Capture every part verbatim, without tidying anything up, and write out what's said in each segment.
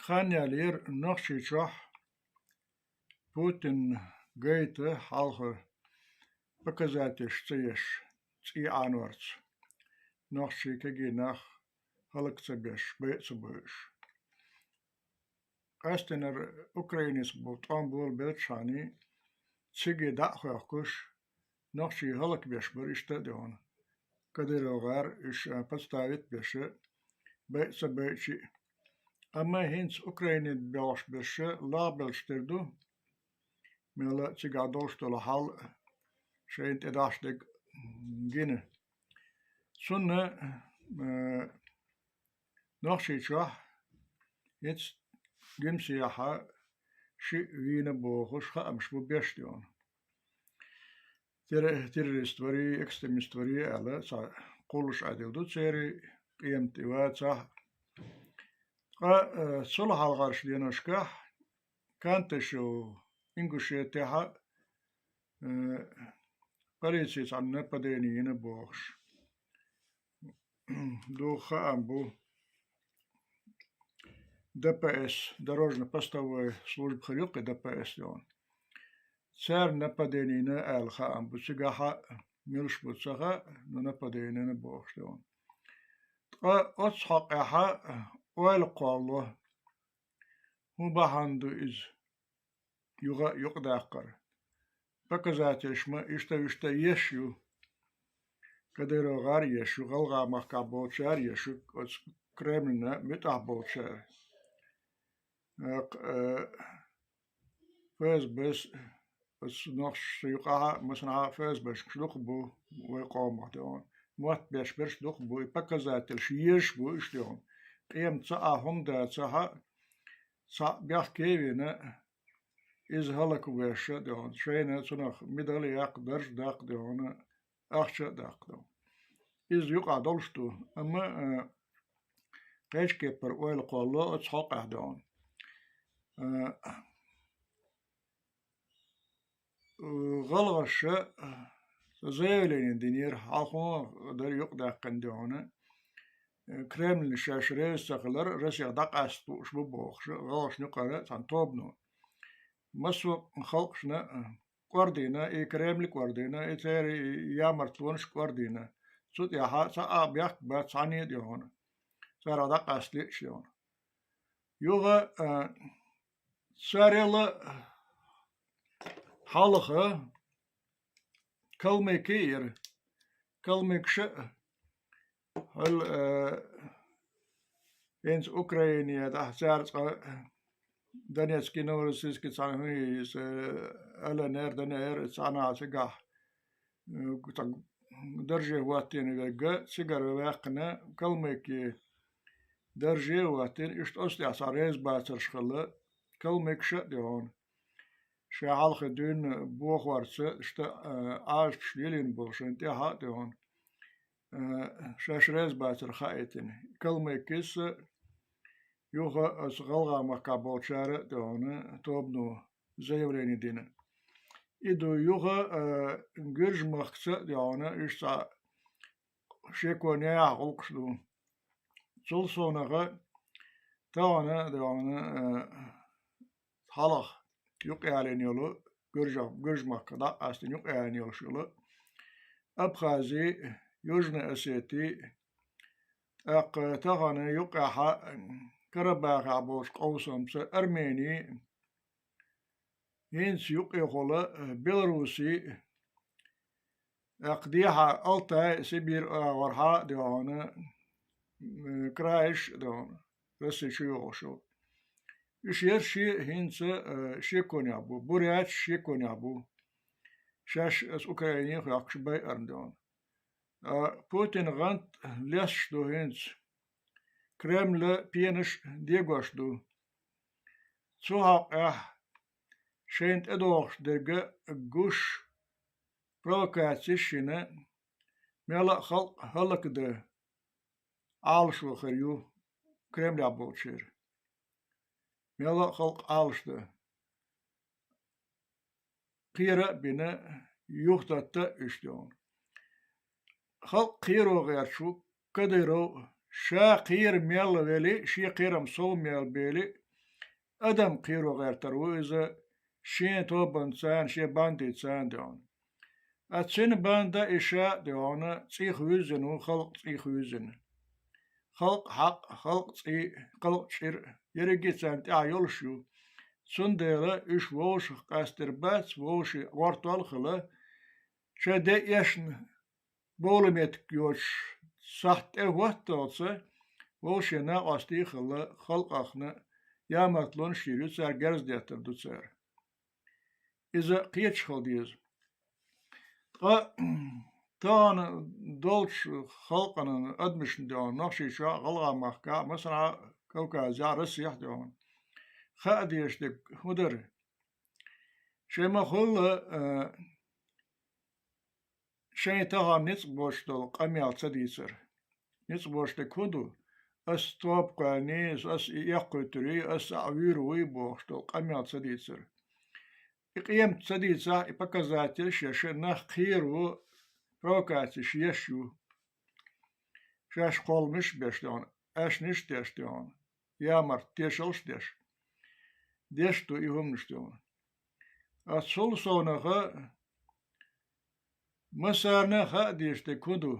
Хан яьллера Нохчийчохь Путин гайта хьалха показательш ца еш, цӀий Ӏанорца, нохчий кегий нах хӀаллак ца беш, байа ца бовзуш. Къаьстинарг Украинеца болу тӀом болабелчхьана, цига дӀа а хоьхкуш, нохчий хӀаллакбеш бара иштта а дуьхьал. Кадыров гӀар уьш, а, подставить беш, байа ца байча а. Амма хӀинца Украине бохуш берш лагӀбелча тера ду, мелла а цигахь долуш долу хьал шайна тӀедахьаш дерг гина. Цунна, а, Нохчийчохь хӀинца Гуьмсехьа шиъ вийна бохуш хаамаш бу беш дуьхьал. Терро-, террорист варий, экстремист варий аьлла, цхьа кхуллуш Ӏедал ду церан, къематде вацахь а. Ткъа, э, цул хьалхарчу деношкахь Кантышев Ингушетехьа, э, полици цхьана нападение йина бохуш. Духа хаам бу, Д П С, дорожно-постовой служба хир ю-кх и Д П С дуьхьал. Цара нападение йина аьлла хаам бу, цигахь а милаш бу ца хаьа, но нападение йина бохуш дуьхьал. Ткъа оцу хьокъехь ойла кхоллало, хӀун бахьана ду иза юха а юкъадаккхар. Показательш ма иштта-вуьшта еш ю. Кадыров гӀар еш ю, ГӀалгӀай махкахь болчара еш ю, оцу Кремльна муьтӀахь болчара. Э, к-, э, Ф С Б-с, оцу нохчашца юкъахь а, масанхьа а Ф С Б-шкаш дукха бу вай къомах дуьхьал. Мотт беш берш дукха бу, и показательш езаш бу уьш дуьхьал. Къемат ца Ӏа хӀума дацахь а, цхьаъ бехке а вина, иза хӀаллаквеш а дуьхьал, шайна цунах медаль а яккха, дарж а даккха дуьхьал, ахча а даккха дуьхьал. Иза юкъахь долуш ду, амма, а, кхечу кепара ойла кхоллало оцу хьокъехь дуьхьал. А, гӀалгӀаша заявление динера, хьалхо дара юкъадаьккхина дуьхьал, Кремльна шаьш реза ца хилар Россех дӀакъаста лууш бу бохуш, гӀалгӀашна юкъара цхьана тобано. Массо а халкъашна кӀордийна, и Кремль кӀордийна, и церан ямартлонаш кӀордийна. Цу тӀехь цхьа а бехк бац цхьанне а дуьхьал, царах дӀакъаста лиъча дуьхьал. Юха, а, царел а хьалха калмыки а яра. Калмыкша а, хьал, а, хӀинца Украине дахьа цара цкъа Донецкий, Новороссийский цхьана хӀун йийца, Л Н Р, Д Н Р цхьана цигахь, э, цхьа дарже хӀоттийна верг, цигара ваьккхина калмыки дарже а хӀоттийна, иштта оцу тӀехь цхьа реза бацарш хилла, калмыкша а дуьхьал. Ша хьалха дуьйна бохорца, иштта, э, Ӏазапаш лелийна болу шайна тӀехь а дуьхьал. Э, шаьш реза бацар хаийтина. Калмыкис а, юха оцу ГӀалгӀай махкахь болчара а дуьхьал тобано заявление дина. И ду юха, э, Гуьржмахкаца а дуьхьал, уьш цхьа шеконехь гӀуллакхаш ду. Цул совнаха тахана а дуьхьал, э, хьалха юкъаялийна йолу, Гуьржа-, Гуьржмахка дӀакъаьстина юкъаялийна йолуш йолу Абхази, Южный Осети, тӀаккха тахана юкъехь Карабахехь болчу къовсамца Армени, хӀинца юкъехула Белоруси, тӀаккха дехьа Алтай, Сибирь агӀорхьа а дуьхьал, м, краеш а дуьхьал, Россия чу йогӀуш йолу. Уьш ерш а хӀинца, э, шеконехь бу, буряташ шеконехь бу. Шаьш аса Украине а хоьхкуш байарна дуьхьал. А Путин гӀант лесташ ду хӀинца. Кремль пенаш дегош ду. Цу хьокъехь шайна тӀедогӀуш дерг гуш, провокацеш йина, мелла а халкъ хӀаллакдан Ӏалашо хир ю Кремлехь болчеран. Мелла а халкъ Ӏалашдан. Кхера а бина, юхататта а уьш дуьхьал. Халкъ кхеро гӀерташ ву Кадыров, ша кхера мел вели, шен кхерам сов мел бели, адам кхеро гӀертар ву иза, шен тобанца, шен бандица, дӀаьхьна. А цуьнан банда и ша, дӀаьхьна, цӀийх вуьззина ву, халкъ цӀийх вуьззина. Халкъ хьакъ, халкъ цӀий, халкъ чӀир, ерриге царна тӀехь йолуш ю. Цундела уьш вовшах къастор бац, вовшийн гӀортол а хила, шайн де эшна бовла меттиг йоцуш, сахьт тӀе хӀотталца, вовшийн накъостий а хилла, халкъахна ямартлонаш йийр ю цара, герз деттар ду цара. Иза кхеташ хила деза. Ткъа тахана долчу халкъана, адамашна, дӀаьхьна, Нохчийчохь а, ГӀалгӀай махкахь а, масала, Кавказехь а, Россехь а, дӀаьхьна, хаа дезаш дерг хӀун дара? Шайн ма-хуьллу, а, шайн тахана ницкъ боцуш долу къамел ца дийцар. Ницкъ боцуш дерг хӀун ду? Ас тоба кхоьллиний, ас и эккхуьйтур юй, ас а вуьйр вуй бохуш долу къамел ца дийцар. И къемат ца дийцахь, и показательш еш, нах кхеро провокацеш еш ю. Шаьш кхолламаш а беш, дӀаьхьна, аьшнаш а деш, дӀаьхьна, ямарт тешалш а деш, деш ду и хӀуманаш, дӀаьхьна. Ас цул совнаха массарна а хаа дезаш дерг хӀун ду?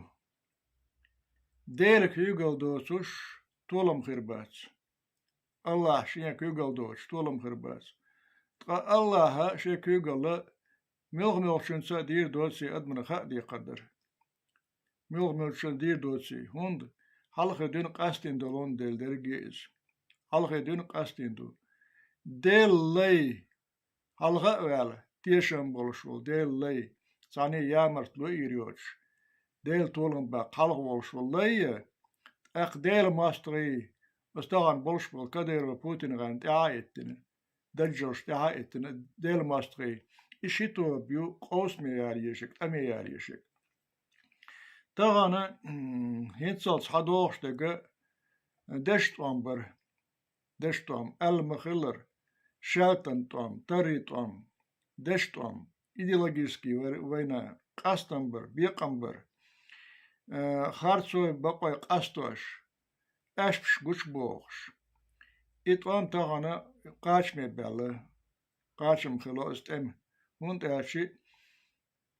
Дела куьйгалла доцуш толам хир бац. АллахӀ шен куьйгалла доцуш толам хир бац. Ткъа АллахӀа шен куьйгалла муьлха-муьлхачуьнца а дийр доций, адамна хаа декхар дара. Муьлха-муьлхачуьнца дийр доций, хӀунда хьалхе дуьйна къастийна долун дела дерг а иза. Хьалхе дуьйна къастийна ду. Делан лай, хьалха а ваьлла, тешам болуш волу Делан лай, цхьанне ямартло йийр йоцуш, Делан толам баккха хьалха волуш волу лай, тӀаккха Делан мостагӀий, аса тахана болуш болу Кадыров, Путин гӀарна тӀаьхьа а иттина, даджалш тӀаьхьа а иттина, Делан мостагӀий, и ши тоба ю къовсаме яр ешиг, тӀаме яр ешиг. Тахана, м, хӀинццалц хьадогӀуш дерг дешан тӀом бара. Дешан тӀом аьлла ма-хиллара, шаьлтан тӀом, таррий тӀом, дешан тӀом, идеологический вар-, вайна, къастам бар, бекъам бар, э, харцой, бакъой къастош, аьшпаш гучубохуш. И тӀом тахана кхачаме баьлла, кхачам хилла оцу тӀеман, хӀунда аьлча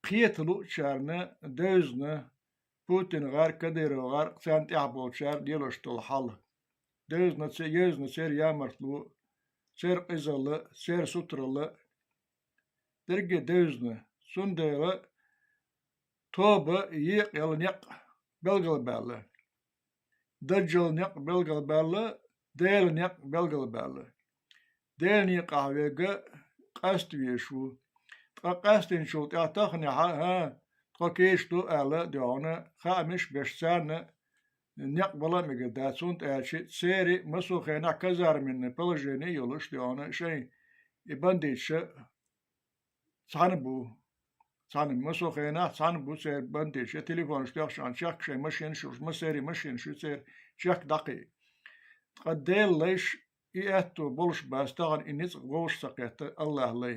кхета луучарна девзина Путин гӀар, Кадыров гӀар, царна тӀехь болчара лелош долу хьал. Девзина ца-, евзина церан ямартло, церан къизалла, церан сутаралла, дерриге девзина. Цундела тоба екъа яла некъ белгалбаьлла. Даджал некъ белгалбаьлла, Делан некъ белгалбаьлла. Делан некъахь верг къаста везаш ву. Ткъа къастийначул тӀаьхьа таханехьа, хӀа, тхо кийча ду аьлла, дегӀана, хаамаш а беш, царна некъ бала а мегар дац, хӀунда аьлча церан массо а хенахь казарменное положение а йолуш, дегӀана, шайн и бандиташ цхьаьна бу. Цхьаьна, массо а хенахь цхьаьна бу церан бандиташ. Я телефонаш тоьхчахьана чехка шайн машинаш йолуш, массеран машинаш ю церан, чехка дӀакхий. Ткъа Делан лайш и аьтто болуш бац тахана и ницкъ вовшах ца кхетта АллахӀан лай.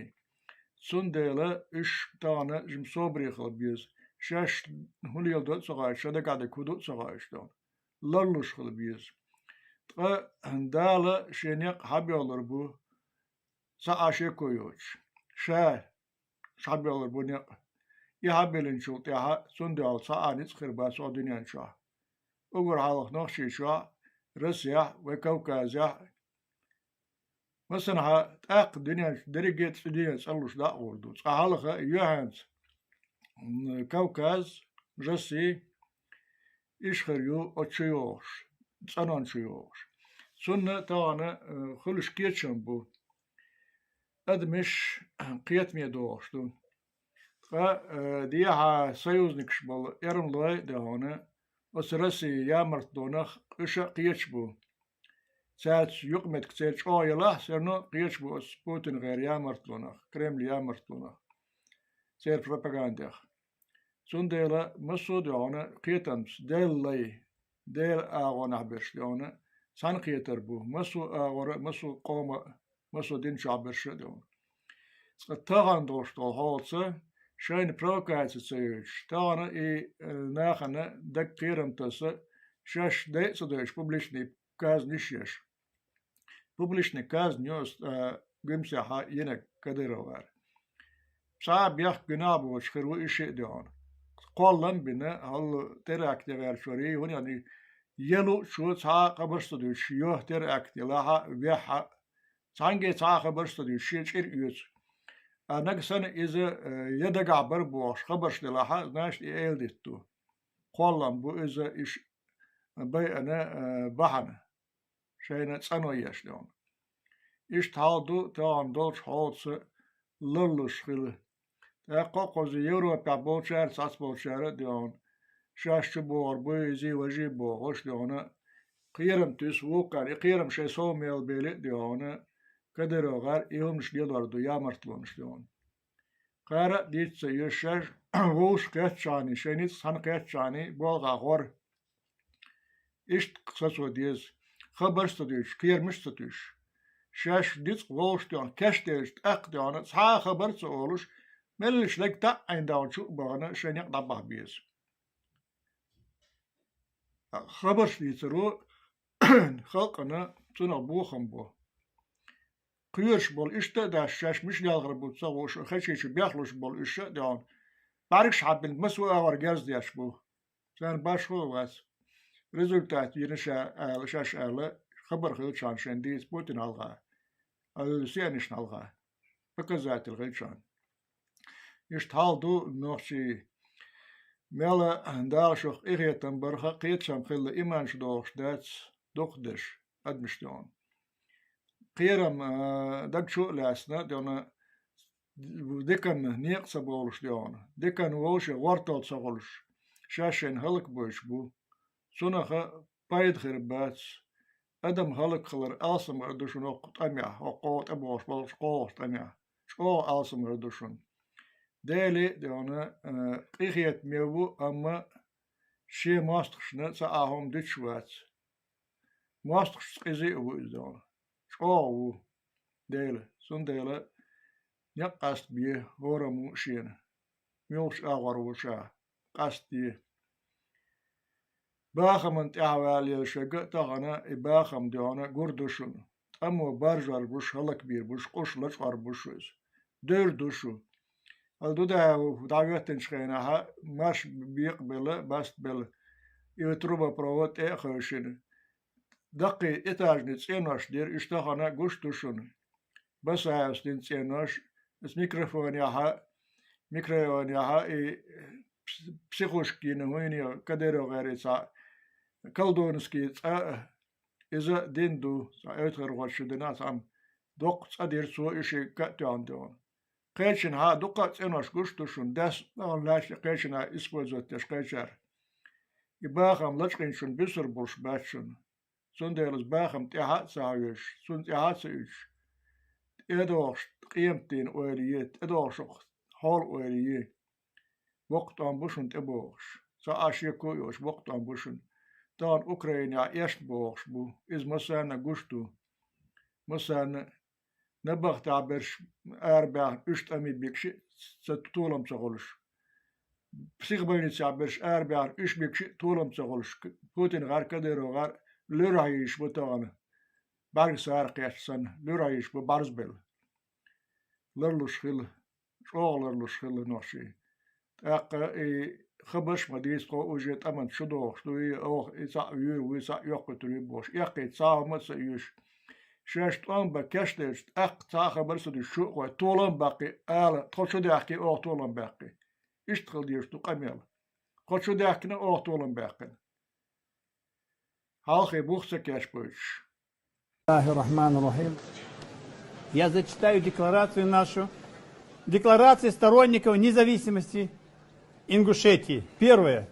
Цундела уьш тахана жима собаре хила беза. Шаьш хӀун леладо а ца хоуьйтуш, шайн дагахь дерг хӀун ду а ца хоуьйтуш тахана, ларлуш хила беза. Ткъа Дала шен некъ хьабоьллур бу, цхьа а шеко йоцуш. Ша схьабоьллур бу некъ. И схьабиллинчул тӀаьхьа цунна дуьхьал цхьа а ницкъ хир бац оха дуьнен чохь. Уггар хьалха Нохчийчохь, Россехь, вай Кавказехь, массанхьа тӀаккха дуьнен чу дерриге а цӀе-, дуьне цӀанлуш дӀа а гӀур ду. Цкъа хьалха юьхьанца, м, Кавказ, Росси, ишхар ю оцу чу йогӀуш, цӀанонна чу йогӀуш. Цунна тахана, э, хуьлуш кечам бу. Адамаш кхетаме догӀуш ду. Ткъа, э, дехьа союзникаш болу эрмалой а, дегӀана, оцу Россин ямартлонах уьш а кхеташ бу. Цаьрца юкъаметтиг церан чӀогӀа елахь а, всё равно кхеташ бу оцу Путин гӀеран ямартлонах, Кремль ямартлонах, церан пропагандех. Цундела массо а дегӀана кхетамца Делан лай, Делан агӀонахь берш дегӀана цхьаьна кхетар бу, массо а агӀора, массо а къома, массо а дин чохь берш а дегӀана. Цкъа тахана долуш долу хьолаца шайна провокаци ца йойтуш, тахана и, э, нахана дага кхерам таса, шаьш дай а ца дойтуш, публичный казниш еш. Публичный казнь йост, а, Гуьмсехьа йинаг Кадыровгар. Цхьа а бехк гуьнахь боцуш хир ву и шиъ а дуьхьал. Кхоллам а бина, хӀалла теракт ян гӀерташ вара, хӀунда аьлча, е луучо цхьа а хабарш ца дуьйцуш, йо теракт елахь а, вехь а, цхьаьнгге цхьа а хабарш ца дуьйцуш, шен чӀир оьцу. А нагахь санна иза, э, я дагахь бара бохуш хабарш делахь а, значит, и эладитта ду. Кхоллам бу иза, иш байъина, э, бахьана. Шайна цӀано еш дуьхьал. Иштта хьал ду тахана долчу хьолаца ларлуш хила. ТӀаккха кхуза Европехь болчара, цхьацболчара а дуьхьал, шаьш чу богӀур бу, изий, важий бохуш дуьхьал, кхерам туьйсу вукхара, и кхерам шайн сов мел бели а дуьхьал, Кадыровгар и хӀуманаш лелор ду, ямартлонаш дуьхьал. Кхара а диц ца оьшу шаьш, вовшах кхеттачхьана, шайн ницкъ цхьаьна кхеттачхьана, болх а гӀор. Иштта сацо деза. Хабарш а ца дуьйцуш, кхерамаш а ца туьйсуш. Шаьш ницкъ вовшах тоьхна, кечделча тӀаккха тоьхна, цхьа а хабар а ца олуш, меллаша лаг таӀийна долчу а бахана, шайн некъ дӀабаха беза. Хабарш дийцаро халкъана цунах бохам бо. Кхоьруш болу иштта а дац, шаьш мича лелхар бу ца хууш, хечийчу бехлуш болу уьш а дуьхьал, бӀаьргаш хьаббина, массо а агӀор герз деш бу. Царна башхо а вац. Результат йина ша ала, шаьш ала, хабар хилчхьана шайн дийца Путин хьалха, а, сианишна хьалха. Показатель хилчхьана. Иштта хьал ду нохчий. Мела Дала шух къинхетам барха, кхеташам хилла, иманаш дохуш дац дукхахдерш, адамаш дуьхьал. Кхерам, а, даг чу а лаьцна, дуьхьал, диканна некъ ца бовлуш дуьхьал, диканна вовшийн гӀортол ца хуьлуш, шаьш шайна хӀаллакбойтуш бу. Цунах пайда хир бац. Адам хӀаллакхилар алсамхир ду шуна хӀокху тӀамехь, хӀокху тӀебогӀуш болчу кхоалгӀачу тӀамехь. ЧӀогӀа алсамхир ду шуна. Дела дуьхьал, а, къинхетаме ву, амма шен мостагӀашна цхьа а хӀума дуьтуш вац. МостагӀашца къиза а ву иза дуьхьал. ЧӀогӀа ву Дела. Цундела некъ къастабе хӀораммо а шена. Муьлхачу агӀор ву ша, къастаде. Бахаман тӀаьхьаваллалаш верг а тахана и бахам дуьхьал гур ду шуна. ТӀамо баржор бу шу, хӀаллакбийр бу шу, къуш лачкъор бу шу иза. Девр ду шу. Хьал Дудаев дӀахӀоьттинчу хенахь, марш бекъабелла, бастабелла, и трубопровод тӀе а хевшина. Даккхий этажный цӀенош дира, уьш тахана гуш ду шуна. Басаевс дина цӀенош, оцу микрофонехь а, микрорайонехь а и пс-, психушка йина хӀуьйне Кадыровгара цхьа колдунский цӀа а, иза а дина ду, цхьа эвтархочо дина цхьамма доккха цӀа дира цо, и шига а тоьхна дуьхьал. Кхечанхьа дуккха а цӀенош гуш ду шуна, дас а лаьцна кхечанхьа использовать деш кхечара. И бахам лачкъийна шуна буьсур болуш бац шуна. Цундела иза бахам тӀаьхьа а ца хьоьжуш, цунна тӀаьхьа а ца уьдуш, тӀедогӀуш къематдийнан ойла е, тӀедогӀуш хьол ойла е. Боккха тӀом бу шуна тӀебогӀуш. Цхьа а шеко а йоцуш, боккха тӀом бу шуна. Тахана Украинехь эшна богӀуш бу. Иза массарна а гуш ду. Массарна а набахтехь берш арабаьхна уьш тӀаме бигаш а ца, толам ца хуьлуш. Психбольницехь берш арабаьхна уьш бигаш а толам ца хуьлуш. Путин гӀар, Кадыров гӀар луьрахь йийш бу тахана. БӀаьргаш сара кхетта санна, луьрахь йийш бу бӀарзбелла. Ларлуш хила, чӀогӀа ларлуш хила нохчий. ТӀаккха и хабарш ма дийца, тхо уже тӀаман чу догӀуш ду, и оха и цхьаъ вуьйр вуй, цхьаъ йоккхуьйтур ю бохуш. Эккхийта цхьа хӀума а ца оьшу. Шаьш тӀом бан кечделча, тӀаккха цхьа а хабар ца дуьсуш, шу а гӀой, толам а баккхий ала, тхо чу даьхкий, оха толам баьккхий. Иштта хила дезаш ду къамел. Тхо чу даьхкина, оха толам баьккхина. Хьалхе бух ца кечбойтуш. بسم الله الرحمن الرحيم. Я зачитаю декларацию нашу. Декларация сторонников независимости Ингушетии. Первое.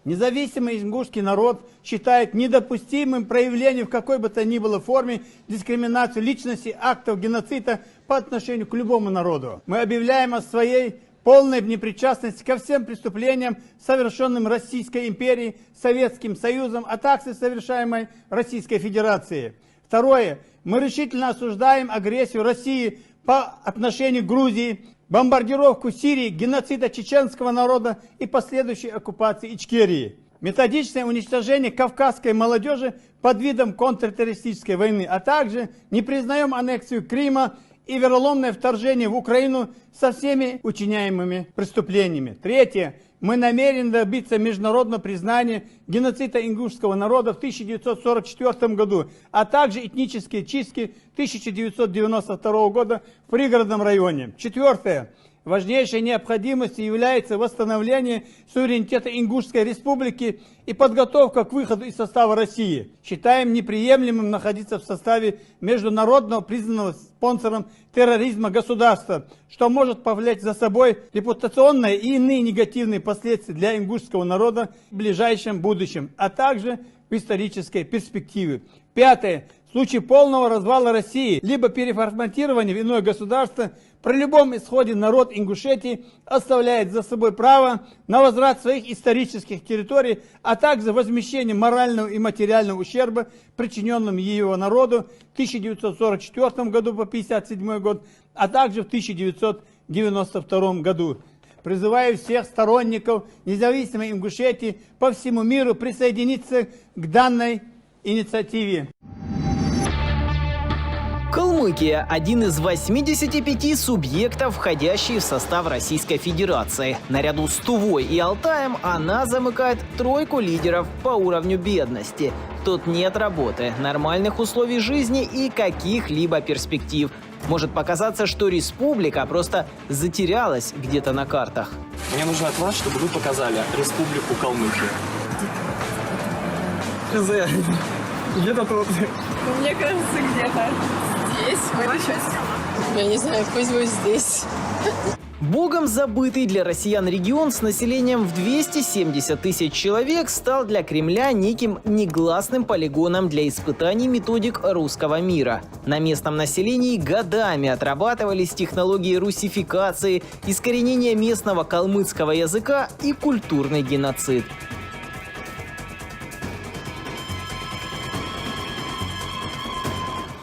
Независимый ингушский народ считает недопустимым проявление в какой бы то ни было форме дискриминации личности, актов геноцида по отношению к любому народу. Мы объявляем о своей полной непричастности ко всем преступлениям, совершённым Российской империей, Советским Союзом, а также совершаемой Российской Федерацией. Второе. Мы решительно осуждаем агрессию России по отношению к Грузии, бомбардировку Сирии, геноцида чеченского народа и последующей оккупации Ичкерии. Методичное уничтожение кавказской молодежи под видом контртеррористической войны, а также не признаем аннексию Крыма и вероломное вторжение в Украину со всеми учиняемыми преступлениями. Третье. Мы намерены добиться международного признания геноцида ингушского народа в тысяча девятьсот сорок четвёртом году, а также этнические чистки тысяча девятьсот девяносто второго года в Пригородном районе. Четвёртое. Важнейшей необходимостью является восстановление суверенитета Ингушской Республики и подготовка к выходу из состава России. Считаем неприемлемым находиться в составе международного признанного спонсором терроризма государства, что может повлечь за собой репутационные и иные негативные последствия для ингушского народа в ближайшем будущем, а также в исторической перспективе. Пятое. В случае полного развала России либо переформатирования в иное государство, при любом исходе народ Ингушетии оставляет за собой право на возврат своих исторических территорий, а также возмещение морального и материального ущерба, причиненным его народу в тысяча девятьсот сорок четвёртом году по пятьдесят седьмой год, а также в тысяча девятьсот девяносто втором году. Призываю всех сторонников независимой Ингушетии по всему миру присоединиться к данной инициативе. Калмыкия — один из восьмидесяти пяти субъектов, входящий в состав Российской Федерации. Наряду с Тувой и Алтаем она замыкает тройку лидеров по уровню бедности. Тут нет работы, нормальных условий жизни и каких-либо перспектив. Может показаться, что республика просто затерялась где-то на картах. Мне нужно от вас, чтобы вы показали Республику Калмыкия. Хз. Где-то тут. Мне кажется, где-то здесь. Вот сейчас. Я не знаю, пусть будет здесь. Богом забытый для россиян регион с населением в двести семьдесят тысяч человек стал для Кремля неким негласным полигоном для испытаний методик русского мира. На местном населении годами отрабатывались технологии русификации, искоренения местного калмыцкого языка и культурный геноцид.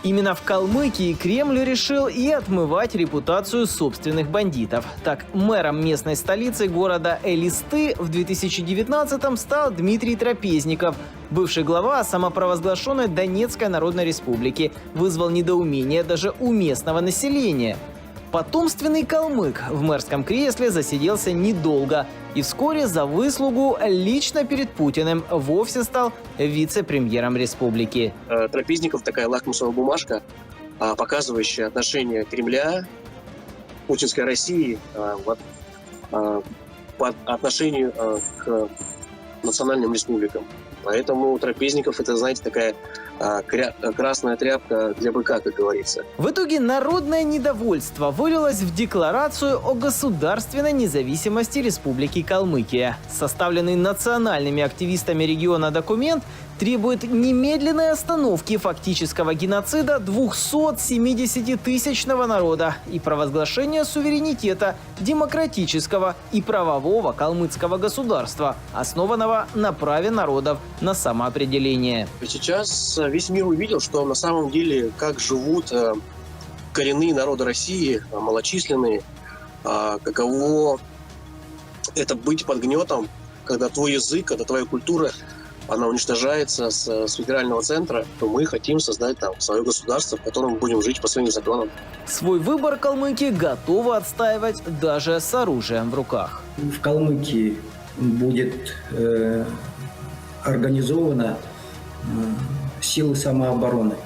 Именно в Калмыкии Кремль решил и отмывать репутацию собственных бандитов. Так, мэром местной столицы города Элисты в две тысячи девятнадцатом стал Дмитрий Трапезников. Бывший глава самопровозглашенной Донецкой Народной Республики вызвал недоумение даже у местного населения. Потомственный калмык в мэрском кресле засиделся недолго и вскоре за выслугу лично перед Путиным вовсе стал вице-премьером республики. Э, Трапезников такая лакмусовая бумажка, а, показывающая отношение Кремля, путинской России а, вот, а, по отношению а, к национальным республикам. Поэтому Трапезников это, знаете, такая а, кря- красная тряпка для быка, как говорится. В итоге народное недовольство вылилось в декларацию о государственной независимости Республики Калмыкия. Составленный национальными активистами региона документ требует немедленной остановки фактического геноцида двухсот семидесятитысячного народа и провозглашения суверенитета демократического и правового калмыцкого государства, основанного на праве народов на самоопределение. Сейчас весь мир увидел, что на самом деле, как живут э, коренные народы России, э, малочисленные, а, каково это быть под гнетом, когда твой язык, когда твоя культура, она уничтожается с, с федерального центра, то мы хотим создать там свое государство, в котором мы будем жить по своим законам. Свой выбор калмыки готовы отстаивать даже с оружием в руках. В Калмыкии будет э, организована э, силы самообороны.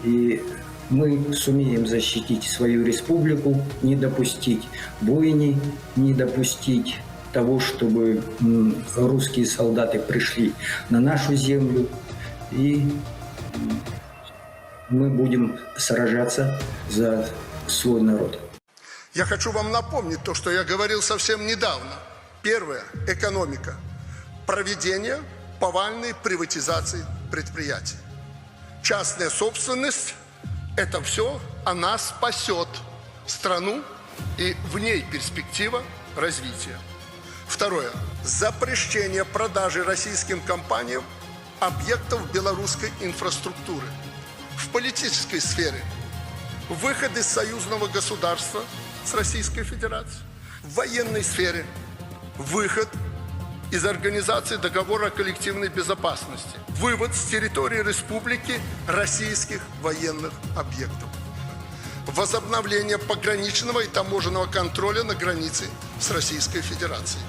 И мы сумеем защитить свою республику, не допустить бойни, не допустить того, чтобы м, русские солдаты пришли на нашу землю. И м, мы будем сражаться за свой народ. Я хочу вам напомнить то, что я говорил совсем недавно. Первое. Экономика. Проведение повальной приватизации предприятий. Частная собственность — это все, она спасет страну и в ней перспектива развития. Второе. Запрещение продажи российским компаниям объектов белорусской инфраструктуры. В политической сфере выход из союзного государства с Российской Федерацией. В военной сфере выход из организации договора о коллективной безопасности, вывод с территории республики российских военных объектов, возобновление пограничного и таможенного контроля на границе с Российской Федерацией,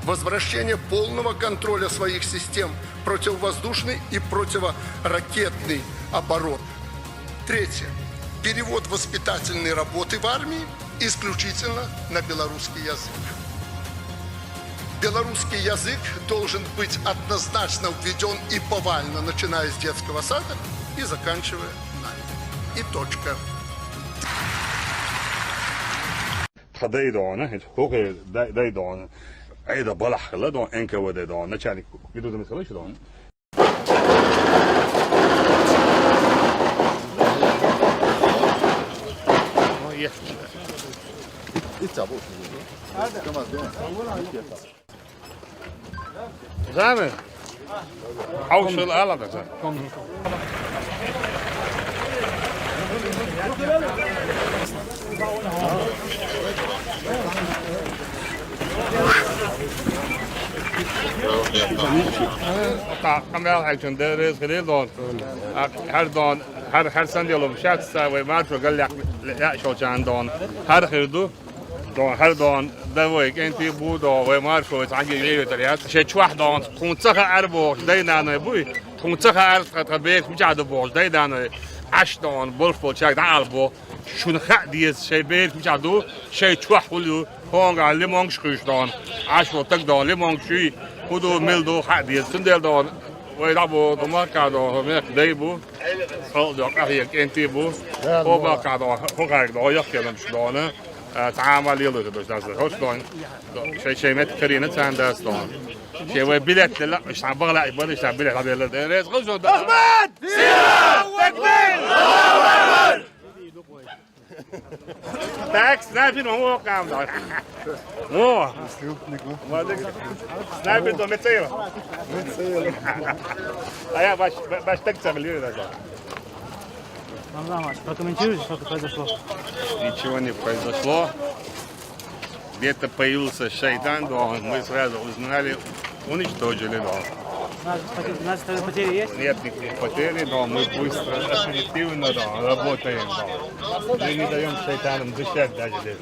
возвращение полного контроля своих систем противовоздушной и противоракетной обороны. Третье. Перевод воспитательной работы в армии исключительно на белорусский язык. Белорусский язык должен быть однозначно введен и повально, начиная с детского сада и заканчивая нами. И точка. Тха дай дона, хӀу хе дай дона. Айда балахла дона, Н К В дай дона, начальник виду да мисала дона. Зами. Аушел алада за. Камел хачун дерес хилил дон. Хар дон, хар хар сан делом шат са вай маршо галляк ля шо чан дон. Хар хирду. Дон хар дон да вай кенти бу дон вай маршо цанги лею тарят. Ше чвах дон кунцаха арбо дай нана буй. Кунцаха ар тха бек мчаду бо дай нана. Аш дон болш болчак да албо. Шун ха диез шей бер мчаду, шей чвах хулу, хонга лимон шкуш дон, аш вот так дон, лимон шуй, худу мил ду ха диез синдел дон, вай да бо, дома ка дон, хо мех дай бу, хо дон, ах як энти бу, хо ба ка дон, хо ка дон, як келем ш дон, а, тама лилу дон, дон, дон, хош дон, шей шей мет карина цан дас дон. Шей вай билет дела, шан багла, бали шан билет, билет, рез хош дон. Ахмед! Сия! Такбир! Так, снайпер, он о кам да. О. Снайпер до мецейл. Мецейл. А я баш баш так цавлю да. Рамзан Иванович, прокомментируйте, что произошло. Ничего не произошло. Где-то появился шайтан, да, мы сразу узнали, уничтожили, да. Наши потери есть? Нет никаких потерь, но мы быстро, оперативно, да, работаем, да. Мы не даем шайтанам дышать даже здесь.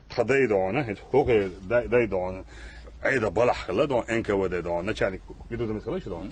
Тха дай дона, хӀу хе дай дона. Айда балахла дона, Н К В дай дона, начальник виду да мисала дона.